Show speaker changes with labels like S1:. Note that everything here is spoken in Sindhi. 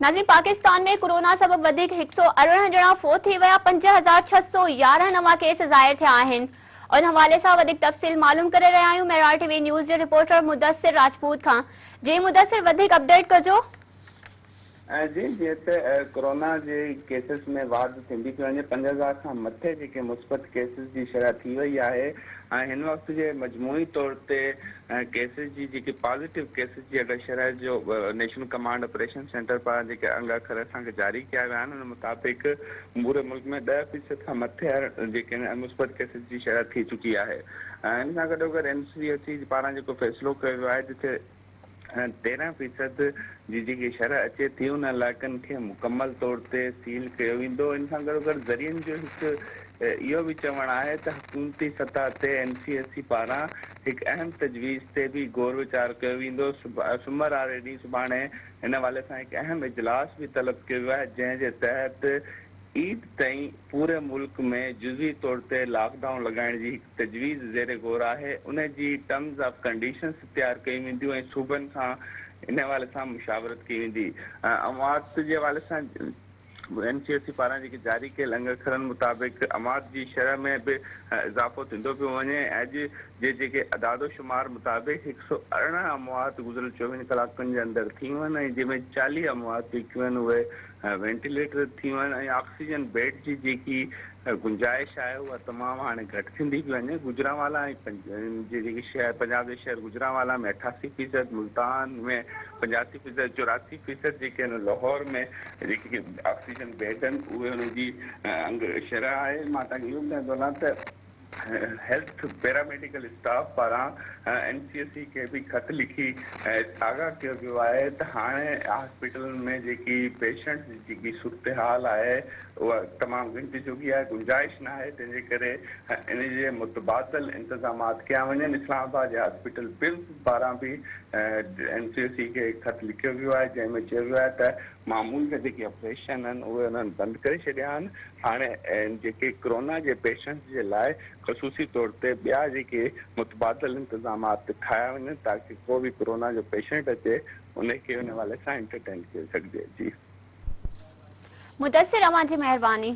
S1: ناظرين پاڪستان ۾ ڪورونا سبب وڌيڪ 118 ڄڻا فوت ٿي ويا، 5611 نوان ڪيس ظاهر ٿيا آهن. ان حوالي سان وڌيڪ تفصيل معلوم ڪري رهيا آهيون مهراڻ ٽي وي نيوز جي رپورٽر مدثر راجپوت کان. جي مدثر وڌيڪ اپڊيٽ ڪجو.
S2: جي جيئن ته ڪورونا جي ڪيسز ۾ واڌ ٿيندي پئي وڃي 5000 کان مٿي جيڪي مثبت ڪيسز جي شرح ٿي وئي آهي ۽ هن وقت جي مجموعي طور تي ڪيسز جي جيڪي پازيٽو ڪيسز جي اگر شرح جو نيشنل ڪمانڊ آپريشن سينٽر پاران جيڪي انگ اکر اسان کي جاري ڪيا ويا آهن ان مطابق پوري ملڪ ۾ 10 فيصد کان مٿي جيڪي مثبت ڪيسز جي شرح ٿي چڪي آهي ان سان گڏوگڏ اين سي ايس سي پاران جيڪو فيصلو ڪيو ويو آهي جتي 13 فيصد جي جيڪي شرح اچي ٿي ان علائقن کي مڪمل طور تي سيل ڪيو ويندو. ان سان گڏوگڏ ذريعن جو هڪ اهو به چوڻ آهي ته حڪومتي سطح تي اين سي ايس سي پاران هڪ اهم تجويز تي به غور ويچار ڪيو ويندو. سومر واري ڏينهن سڀاڻي ان حوالي سان هڪ اهم اجلاس به طلب ڪيو ويو آهي جنهن جي تحت عيد تائين پوري ملڪ ۾ جزوي طور تي لاڪ ڊائون لڳائڻ جي هڪ تجويز زير غور آهي، ان جي ٽرمز آف ڪنڊيشنز تيار ڪيون وينديون ۽ صوبن سان ان حوالي سان مشاورت ڪئي ويندي. اموات جي حوالي سان اين سي او سي پاران جيڪي جاري ڪيل انگ اکرن مطابق اموات جي شرح ۾ به اضافو ٿيندو پيو وڃي ۽ اڄ جي جيڪي اعداد و شمار مطابق 118 اموات گذريل چوويهن ڪلاڪن جي اندر ٿيون آهن ۽ جنهن ۾ 40 اموات جيڪيون آهن اهي وينٽيليٽر ٿيون آهن ۽ آڪسيجن بيڊ جي جيڪي گنجائش آهي اها تمام هاڻي گهٽ ٿيندي پئي وڃي. گجرانوالا ۽ جي جيڪي شهر پنجاب جي شهر گجرانوالا ۾ 88 فيصد، ملتان ۾ 85 فيصد، 84 فيصد جيڪي آهن لاهور ۾ جيڪي آڪسيجن بيڊ آهن اهي انهن جي انگ شرح آهي. مان توهان کي اهو ٻڌائيندو هلان ته هيلٿ پيراميڊيڪل اسٽاف پاران اين سي او سي کي به خط لکي آگاهه ڪيو ويو آهي ته هاڻي هاسپيٽلن ۾ جيڪي پيشنٽس جي جيڪي صورتحال آهي اها تمام ڳڻتي جوڳي آهي گنجائش ناهي تنهن جي ڪري ان جي متبادل انتظامات ڪيا وڃن اسلام آباد جي هاسپيٽل پمز پاران به اين سي او سي کي خط لکيو ويو آهي جنهن ۾ چيو ويو آهي ته معمول جا جيڪي آپريشن آهن اهي انهن بند ڪري ڇڏيا آهن هاڻي جيڪي ڪرونا جي پيشنٽس جي لاء خصوصي طور تي ٻيا جيڪي متبادل انتظامات ٺاهيا وڃن تاڪه ڪو به ڪرونا جو پيشنٽ اچي ان کي ان حوالي سان انٽرٽين ڪري سگهجي جي.
S1: مدثر اوهان جي مهرباني.